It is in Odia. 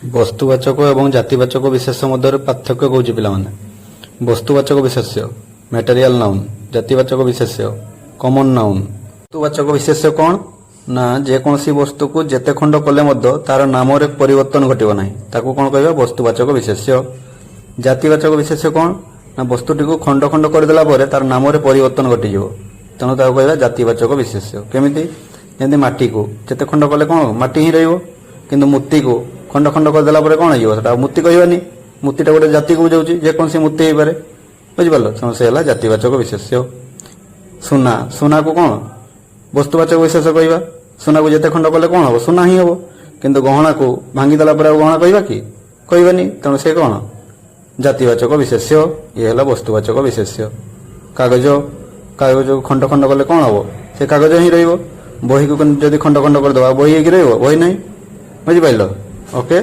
ବସ୍ତୁବାଚକ ଏବଂ ଜାତିବାଚକ ବିଶେଷ୍ୟ ମଧ୍ୟରେ ପାର୍ଥକ୍ୟ କହୁଛି ପିଲାମାନେ। ବସ୍ତୁବାଚକ ବିଶେଷ୍ୟ ମ୍ୟାଟେରିଆଲ ନାଉନ୍, ଜାତିବାଚକ ବିଶେଷ୍ୟ କମନ ନାଉନ୍। ବସ୍ତୁବାଚକ ବିଶେଷ୍ୟ କ'ଣ ନା, ଯେକୌଣସି ବସ୍ତୁକୁ ଯେତେ ଖଣ୍ଡ କଲେ ମଧ୍ୟ ତାର ନାମରେ ପରିବର୍ତ୍ତନ ଘଟିବ ନାହିଁ, ତାକୁ କ'ଣ କହିବା? ବସ୍ତୁବାଚକ ବିଶେଷ୍ୟ। ଜାତିବାଚକ ବିଶେଷ୍ୟ କ'ଣ ନା, ବସ୍ତୁଟିକୁ ଖଣ୍ଡ ଖଣ୍ଡ କରିଦେଲା ପରେ ତାର ନାମରେ ପରିବର୍ତ୍ତନ ଘଟିଯିବ, ତେଣୁ ତାକୁ କହିବା ଜାତିବାଚକ ବିଶେଷ୍ୟ। କେମିତି? ଯେମିତି ମାଟିକୁ ଯେତେ ଖଣ୍ଡ କଲେ କ'ଣ ମାଟି ହିଁ ରହିବ, କିନ୍ତୁ ମୂର୍ତ୍ତିକୁ ଖଣ୍ଡ ଖଣ୍ଡ କରିଦେଲା ପରେ କ'ଣ ହେଇଯିବ? ସେଟା ଆଉ ମୂର୍ତ୍ତି କହିବାନି। ମୂର୍ତ୍ତିଟା ଗୋଟେ ଜାତିକୁ ବୁଝାଉଛି, ଯେକୌଣସି ମୂର୍ତ୍ତି ହେଇପାରେ। ବୁଝିପାରିଲ? ତେଣୁ ସେ ହେଲା ଜାତିବାଚକ ବିଶେଷ୍ୟ। ସୁନା, ସୁନାକୁ କ'ଣ ବସ୍ତୁବାଚକ ବିଶେଷ୍ୟ କହିବା। ସୁନାକୁ ଯେତେ ଖଣ୍ଡ କଲେ କ'ଣ ହବ? ସୁନା ହିଁ ହବ। କିନ୍ତୁ ଗହଣାକୁ ଭାଙ୍ଗିଦେଲା ପରେ ଆଉ ଗହଣା କହିବା କି? କହିବାନି। ତେଣୁ ସେ କ'ଣ? ଜାତିବାଚକ ବିଶେଷ୍ୟ। ଇଏ ହେଲା ବସ୍ତୁବାଚକ ବିଶେଷ୍ୟ। କାଗଜ, କାଗଜକୁ ଖଣ୍ଡ ଖଣ୍ଡ କଲେ କ'ଣ ହବ? ସେ କାଗଜ ହିଁ ରହିବ। ବହିକୁ କିନ୍ତୁ ଯଦି ଖଣ୍ଡ ଖଣ୍ଡ କରିଦେବା, ବହି ହେଇକି ରହିବ? ବହି ନାହିଁ। ବୁଝିପାରିଲ? ଓକେ।